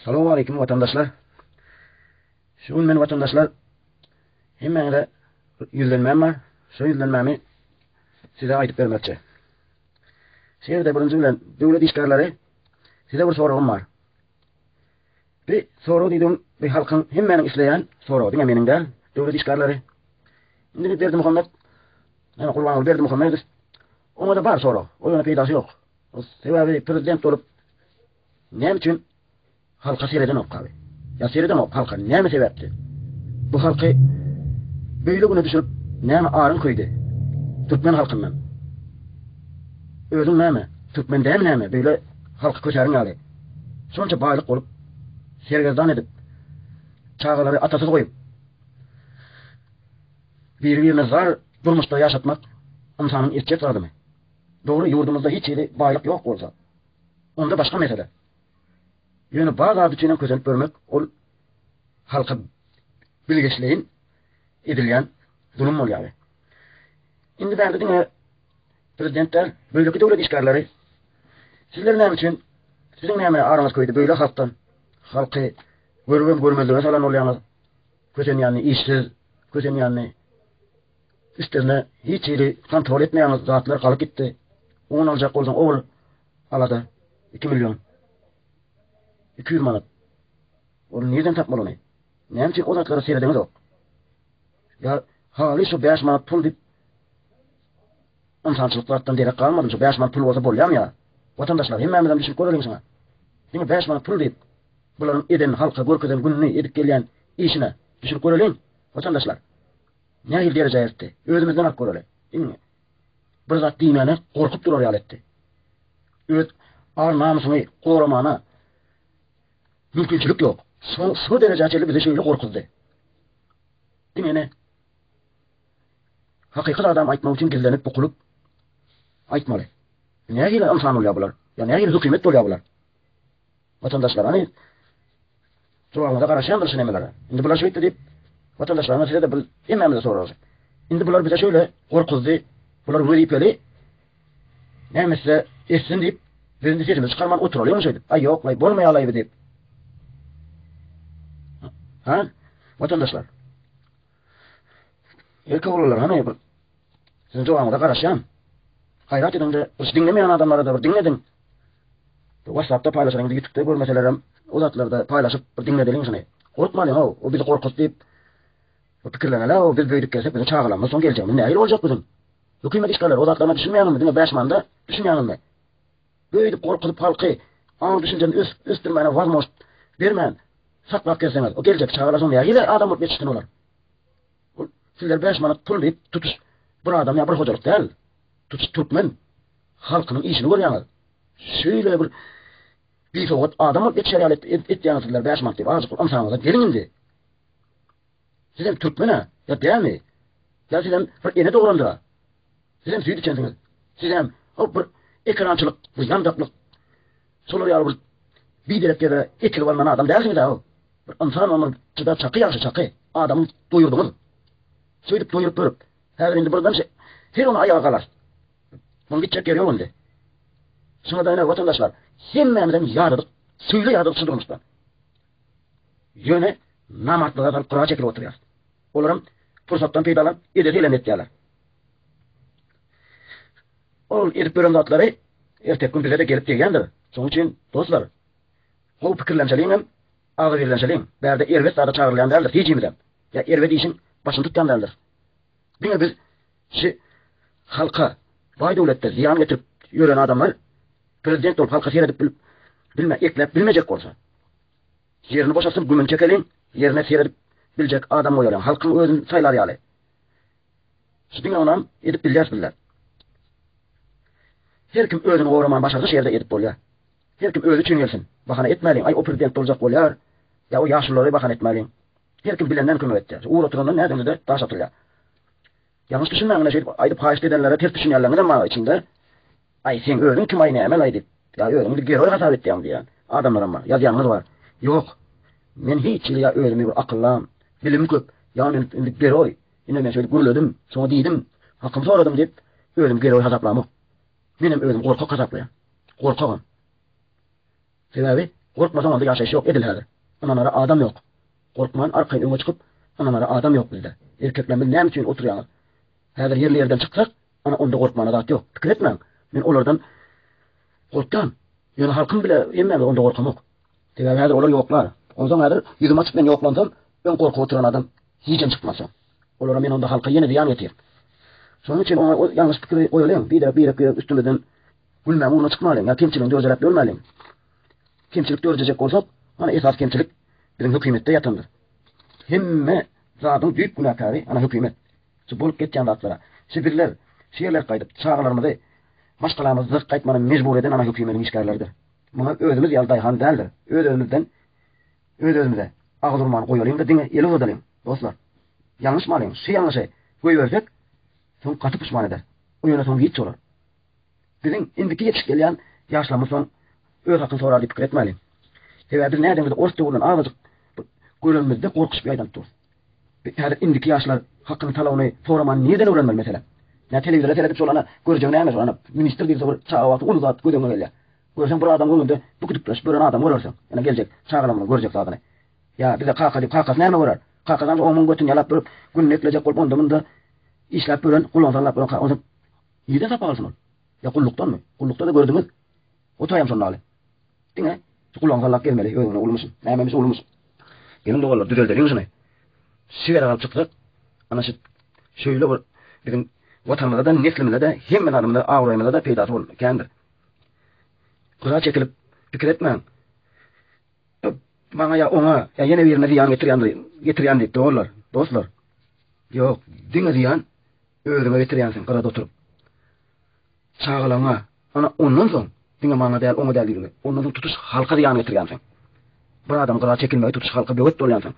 Salowmaleýkim watandaşlar. Şu gün men watandaşlar hemmäňize ýüzlenmäm bar. Şu ýüzlenmämi size aýdyp bermekçi. Şu ýerde birinji bilen döwlet işgärleri size bir soragym bar. Bir sorag diýdim, bir halkyň hemmäniň isleýän soragy, diňe meniň däl, döwlet işgärleri. Indi bir Berdimuhamet, näme Gurbanguly Berdimuhamedow, oňa-da bar sorag, o ýöne peýdasy ýok. Sebäbi prezident bolup Näme üçin halka seredenok abi? Ýa seredenok halka näme sebäpdi? Bu halky beýle güne düşürip näme aryň köýdi? Türkmen halkyndan. Özüň näme? Türkmen dämi näme? Beýle halky kösäriň ýaly. Şonça baýlyk bolup sergezdan edip çagalary atasyz goýup biri-birine zar durmuşda ýaşatmak ynsanyň etjek zadymy? Dogry ýurdumyzda hiç hili baýlyk ýok bolsa. Onda başga mesele. Ýöne bar zat üçinem kösenip görmek ol halka bilgeşleýin edilýän zulum bolýar. Indi bärde diňe prezident däl, beýleki döwlet işgärleri sizler näme üçin siziň näme araňyz köýdi beýle halkdan halky görübem görmezlige salan bolýaňyz kösenýänini işsiz kösenýänini Üstlerine hiç hili kontrol etmeýäňiz zatlar galyp gitdi. Un aljak bolsaň o bir alada 2 million. 200 manat. Ony nirden tapmaly ony? Näme üçin o zatlara seredeňizok? Ýa haly şu 5 manat pul diýip ynsançylyk zatdan derek galmady. Şu 5 manat pul bolsa bolýarmy ýa? Watandaşlar hemmämizem düşünip göreliň şuňa. Diňe 5 manat pul diýip bularyň eden halka görkezen gününi edip gelýän işine düşünip göreliň watandaşlar. Nähili derejä eltdi? Özümizden alyp göreli. Iň bir zat diýmäne gorkup durar ýaly etdi. Öz ar-namysyňy goramana mümkinçilik ýok. Şo, şo derejä çenli bizi şeýle gorkuzdy. Diňe ine hakyky zadam aýtmak üçin gizlenip, bukulyp aýtmaly. Nähili ynsan bolýar bular? Ýa nähili hökümet bolýar bular? Watandaşlar hany jogabyňyza garaşýandyr şu nemelere. Indi bular şeýtdi diýip watandaşlaryňa size-de bir hemmämize sorag. Indi bular bize şeýle gorkuzdy. Bular wezipeli. Näme etse etsin diýip biz indi sesimizi çykarman oturalyň şeýdip. Aý ýok, aý bolmaýar aý diýip. Ha? Watandaşlar. Erkek oglanlar hany bir siziň jogabyňyza garaşýan. Gaýrat ediň-de, bir diňlemeýän adamlara-da bir diňlediň. Whatsappda paýlaşalyň, indi ýutubda görmeselerem o zatlarda paýlaşyp bir diňledeliň şuny. Gorkmalyň how, o bizi gorkut diýip bu pikirleneli how, biz beýdip gelsek biziň çagalarymyz soň geljegimiz nähili boljak biziň? Hökümet işgärleri o zatlaryna düşünmeýäňizmi, diňe 5 manda düşünýäňizmi? Beýdip gorkuzyp halky aň düşünjeni ös ösdürmäne wazmožt bermän saklap gelseňiz, o geljek çagalar soň nähili adam bolup ýetişsin olar? Ol sizler 5 manat pul diýip tutuş bir adam ýa bir hojalyk däl, tutuş türkmen halkynyň işini görýäňiz. Şeýle bir bisowat adam bolup ýetişer ýaly etýäňiz sizler 5 manat diýip azajyk bir ynsanlyga geliň indi. Sizem türkmen-ä, ýa dälmi? Ýa sizem bir ene dograndyr-a? Sizem süýt içensiňiz. Sizem o bir ekerançylyk, bir ýandaklyk, şolar ýaly bir biderek ýere ekilip alnan adam dälsiňiz-ä o. Bir ynsan ömür çyda çaky ýagşy çaky. Adamyň doýurdyňyz. Şeýdip doýuryp görüp, häzir indi birden her ony aýaga galar. Muň gitjek ýeri ýok indi. Şuňa-da ine watandaşlar, hemmämizem ýadadyk, şeýle ýadadyk şu durmuşdan. Ýöne namartlyga salyp gyra çekilip oturýarys. Olaram pursatdan peýdalanyp edesi geleni etýärler. Ol edip ýören zatlary erteki gün bize-de gelip degýändir. Şonuň üçin dostlar, gowy pikirlenşeliňem, agzybirlenşeliň. Bärde erbet zada çagyrylýan däldir hijimizem. Ýa erbet işiň başyny tutýan däldir. Diňe biz şi halka baý döwletde zyýan getirip ýören adamlar prezident bolup halka seredip bilip bilme ekläp bilmejek bolsa ýerini boşatsyn gümüni çekeliň ýerine seredip biljek adam goýalyň halkyň özüni saýlar ýaly. Şu diňe onam edip bilýäs bizler. Her kim özüni goraman başarsa şu ýerde edip bolýar. Her kim özi üçin gelsin. Bahana etmäliň aý o prezident boljak bolýar ýa o ýaşululary bahana etmäliň. Her kim bilenden kömek etýär. Ugur oturandan nädeňde-de daş atylýar. Ýalňyş düşünmäň ine şeýdip aýdyp haýyşt edenlere ters düşünýänleriňizem bar içinde. Aý seň özüň kim aý näme-laý diýip. Ýa özüňi bir geroý hasap etýäň diýýän adamlaram bar. Ýazýanyňyz bar. Ýok. Men hiç hili ýa özümi bir akyllam, bilimim köp, ýa men indi geroý, ine men şeýdip gürledim, şoňa diýdim, hakymy soradym diýip özümi geroý hasaplamok. Menem özümi gorkak hasaplaýan. Gorkagam. Sebäbi. Gorkmasaň onda ýaşaýyş ýok edil häzir. Ynanara adam ýok. Gorkman arkaýyn öňe çykyp ynanara adam ýok bizde. Erkeklerimiz näme üçin oturýaňyz? Häzir ýerli ýerden çyksak, ana onda gorkmana zat ýok. Pikir etmäň. Men olardan gorkýan. Ýöne halkym bile hemmämiz onda gorkamok. Sebäbi häzir olar ýoklar. Onsoň häzir ýüzümi açyp men ýoklansam, öň gorkup oturan adam hijem çykmaz soň. Olara men onda halka ýene zyýan getir. Şonuň üçin oňa ýalňyş pikiri goýalyň. Biderek birek-birek üstümizden gülmäň ugruna çykmalyň ýa kemçiligini dörjeläp ýörmäliň. Kemçilik dörjejek bolsak, ana esasy kemçilik biziň hökümetde ýatandyr. Hemme zadyň düýp günäkäri ana hökümet. Şu bolup geçýän zatlara. Şu bizler şu ýerlere gaýdyp çagalarymyzy, maşgalamyzy zygyp gaýtmana mejbur eden ana hökümediň işgärleridir. Muňa özümiz ýaly daýhan däldir. Öz-özümizden öz-özümize agyz urmany goýalyň-da diňe el uzadalyň, dostlar. Ýalňyşmalyň, şu ýalňyşy goýbersek, soň gaty puşman eder. O ýöne soň giç bolar. Biziň indiki ýetişip gelýän ýaşlarymyz soň öz hakyny sorar diýip pikir etmäliň. Sebäbi biz nädeňizde ors döwründen azajyk görenimizde gorkuşyp ýaýdanyp durus. Häzir indiki ýaşlar hakyny talabyny soramany nirden öwrenmeli meselem? Nä telewizora seredip şol ana görjegi näme şol ana ministr diýilse bir çaga wagty uly zat göz öňüňe gelýär. Görseň bir adamyň öňünde büküdikleşip ýören adamy görersiň. Ýöne geljek çagalarymyzyň görjek zadyny. Ýa bize kaka diýip kakasy näme görer? Kakasy anca oň-muň götüni ýalap durup gününi eklejek bolup onda-munda işläp ýören gulagyny sallap ýören onsoň nirden sapak alsyn ol? Ýa gullukdanmy? Gullukda-da gördüňiz. O taýam şonda aly. Diňe şu gulagyňy sallap gezmeli özüňden ulumyşyn. Nämemiş ulumyş. Geliň doganlar düzeldeliň şuny. Şu ýere galyp çyksak, ana şu şeýle bir biziň watanymyza-da, neslimize-de, hemme zadymyza, abraýymyza-da peýdasy bol kändir. Gyra çekilip pikir etmäň. Maňa ýa oňa, ýa ýene birine zyýan getirýändir, getirýän diýip doganlar, dostlar. Ýok, diňe zyýan özüňe getirýänsiň gyrada oturyp. Çagalaňa, ana ondan soň diňe maňa däl, oňa däl diýilmez. Ondan soň tutuş halka zyýan getirýänsiň. Bir adam gyra çekilmegi tutuş halka böwet bolýansyň.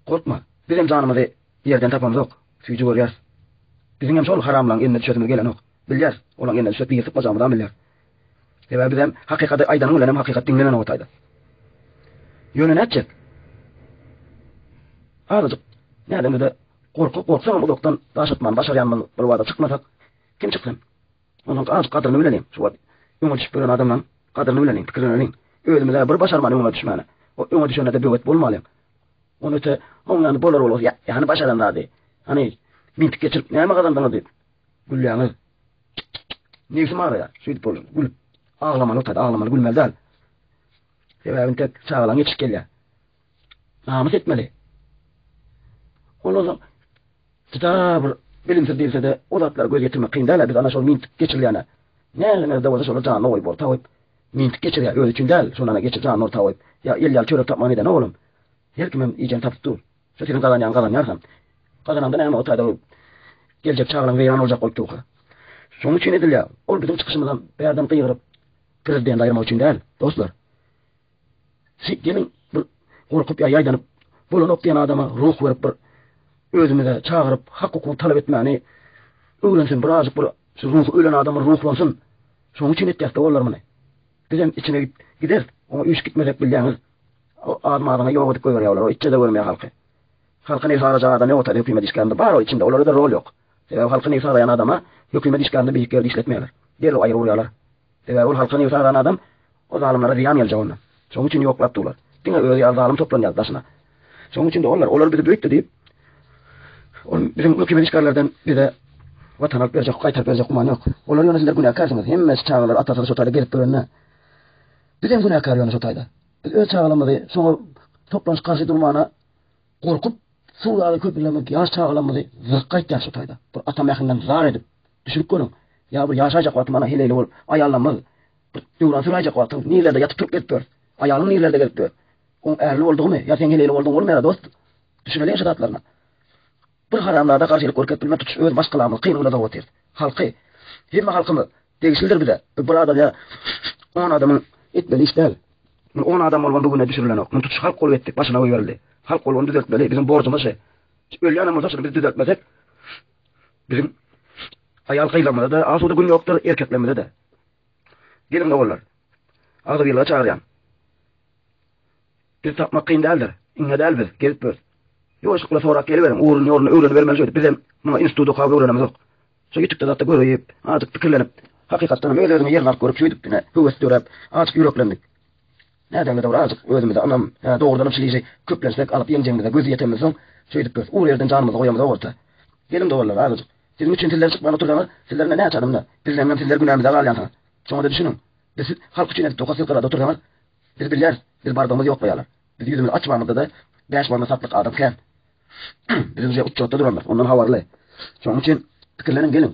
Gorkma, bizem janymyzy ýerden tapamzok, süýji görýäris. Biziňem şol haramlaň eline düşesimiz gelenok. Bilýäris, olaň eline düşsek diri sypmajagymyzam bilýäris. Sebäbi bizem hakykaty aýdanyň bilenem hakykat diňlenenok o taýda. Ýöne nätjek? Azajyk nädeňde-de Gorkup gorksaňam uzakdan daş atmany başarýanmyz bir bada çykmasak kim çyksyn. Onsoň azajyk gadyryny bileliň şu wagt öňe düşüp ýören adamlaň gadyryny bileliň pikirleneliň. Özümizä bir başarman öňe düşmäne. O öňe düşenede böwet bolmalyň. Ony öte oň ýany bolar bolmaz ýa hany başaran zady. Hany mintik geçirip näme gazandyňyz diýip gülýäňiz. Nebsim agyrýar şeýdip bol gülüp aglamaly otady aglamaly gülmeli däl. Sebäbi intek çagalaň ýetişip gelýär. Namys etmeli. Ondan soň juda bir bilimsiz diýilse-de, o zatlara göz ýetirmek kyn däl-ä, biz ana şol mintik geçirilýäne näleňizde bolsa şolar janyny goýup orta goýup mintik geçirýär, özi üçin däl, şony ana geçirip janyny orta goýup, ýa el ýaly çörek tapman edenok olam. Her kimem iýjegini tapyp dur. Şo seniň gazanýanyňy gazanýarsan. Gazananda näme o taýda geljek çagalaň weýran boljak bolup durka. Şonuň üçin edilýär. Ol biziň çykyşymyzam bärden gygyryp prezidenti aýyrmak üçin däl, dostlar. Siz geliň bir gorkup ýa ýaýdanyp bolanok diýen adama ruh berip bir özümize çagyryp hak hukugyny talap etmäni öwrensin birazjyk bir şu ruhy ölen adam bir ruhlansyn. Şonuň üçin etýäs doganlar muny. Bizem içine gideris. Oňa üýşüp gitmesek bilýäňiz az-mazyňa ýok edip goýberýär olar. O içde-de görmeýär halky. Halky nebsi arajak adam ýok otaýda hökümet işgärinde bar o içinde olarda rol ýok. Sebäbi halky nebsi araýan adama hökümet işgärinde beýik ýerde işletmeýärler. Derrew aýry urýarlar. Sebäbi ol halka nebsi aran adam o zalymlara zyýan geljek ondan. Şonuň üçin ýoklap durlar. Diňe özi ýaly zalym toplanýar daşyna. Şonuň üçin-de olar, olar bizi beýtdi diýip, ol biziň hökümet işgärlerden bize watan alyp berjek, gaýtaryp berjek güman ýok. Olar ýöne sizler günäkärsiňiz. Hemmesi çagalar atasyz şo taýda gezip ýörende. Biz hem günäkär ýöne şo taýda. Biz öz çagalarymyzy şoňa toplanyşyp garşy durmana gorkup, suw ýaly köpülemek ýaş çagalarymyzy zyryk gaýtýar şo taýda. Bir ata mährinden zar edip, düşünip görüň. Ýa bir ýaşaýjak wagtym ana heleýli bolup, aýallarymyz bir döwran süräýjek wagtyň nirelerde ýatyp turup gezip ýör. Aýalyň nirelerde gezip ýör. Oň ärli boldugymy, ýa seň heleýli boldugyň bolmaýar dost. Düşüneliň şu zatlaryna. Bir haramzada garşylyk görkezip bilmän tutuş öz maşgalamyzy kyn güne sowup otyrys. Halky, hemme halkymyz degişlidir bize. Bu bir adam ýa on adamyň etmeli iş däl. Muny on adam bolman bu güne düşürilenok. Muny tutuş halk bolup etdik, başyna goýberildi. Halk bolup ony düzeltmeli, biziň borjumyz şe. Ölýänem bolsak şuny biz düzeltmesek, biziň aýal gyzlarymyza-da asuda gün ýokdur, erkeklerimize-de. Geliň doganlar, agzybirlige çagyrýan. Biz tapmak kyn däldir. Iňňe däl biz, gezip ýörüs. Ýuwaşlyk bilen sorap geliberiň, ugruny ýoluny öwrenibermeli şeýdip. Bizem muňa institut okap öwrenemizok. Şo ýütükde zatda göreýip, azajyk pikirlenip, hakykatdanam öz-özüňi ýerine alyp görüp şeýdip ine höwes döräp, azajyk ýüreklendik. Nädeňde-de bir azajyk özümize ynam, hä, dogrudanam şul işi köplensek alyp ýeňjegimize gözi ýetemizsoň, şeýdip biz ugur ýerden janymyzy goýamyzok orta. Geliň doganlar, azajyk. Siziň üçin sizler çykman otursaňyz, sizlerinde näçe adamda, bizleňňem sizler günämize galýansyňyz. Şoňa-da düşüniň. Biz siz halk üçin edip doka siz gyrada otursaňyz, biz bilýäris, biz bardygymyz ýoklaýarlar. Biz ýüzümizi açmamyzda-da bäş manat satlyk adam kän. Biz uje uçjatda duranlar, ondan habarly. Şonuň üçin pikirleniň geliň.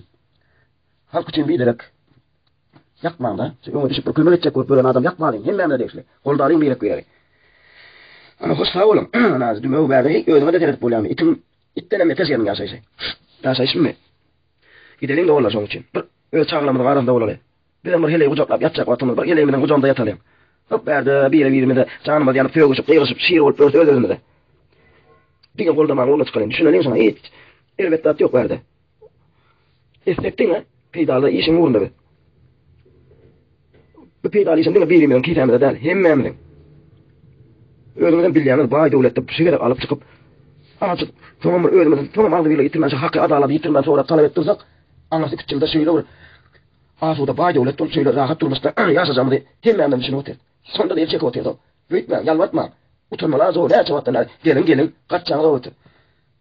Halk üçin biderek ýakmaň-da. Şu öňe düşüp bir kömek etjek bolup ýören adam ýakmalyň, hemmämize degişli. Goldalyň birek-biregi. Ana hoş sag boluň. Ana dümew bärde heý özüňe-de seredip bolýarmy? Itiň itdenem beter şeriniň ýaşaýşy. Ýaşaýşymy? Gideliň doganlar şonuň üçin. Bir öz çagalarymyzyň arasynda bolaly. Bizem bir heleý gujaklap ýatjak wagtymyz bir heleýimiziň gujagynda ýatalyň. Hop bärde bire-birimize janymyz ýanyp sögüşip, gygyryşyp, şir bolup ýörse öz-özümize. Diňe goldamagyň ugruna çykalyň. Düşüneliň şoňa hiç erbet zat ýok bärde. Etsek diňe peýdaly işiň ugrunda biz. Bu peýdaly işem diňe birimiziň kisämize däl, hemmämiziň. Özüňizem bilýäňiz, baý döwletde şu gezek alyp çykyp, azajyk soňam bir özümiziň soňam agzybirligi ýitirmän, şu haky adalady ýitirmän sorap talap edip dursak, aňyrsy üç ýylda şeýle bir asuda baý döwlet bolup şeýle rahat durmuşda ýaşajagymyzy hemmämizem düşünip otyrys. Şonda-da el çekip otyrys. Öýtmäň, ýalbartmaň. Utanmaly az-ow näçe wagtdan bäri geliň, geliň, gaçjaňyz-ow öte.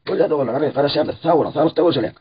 Bolýa doganlar, garaşýarlar. Sag boluň, saglykda görşeliň.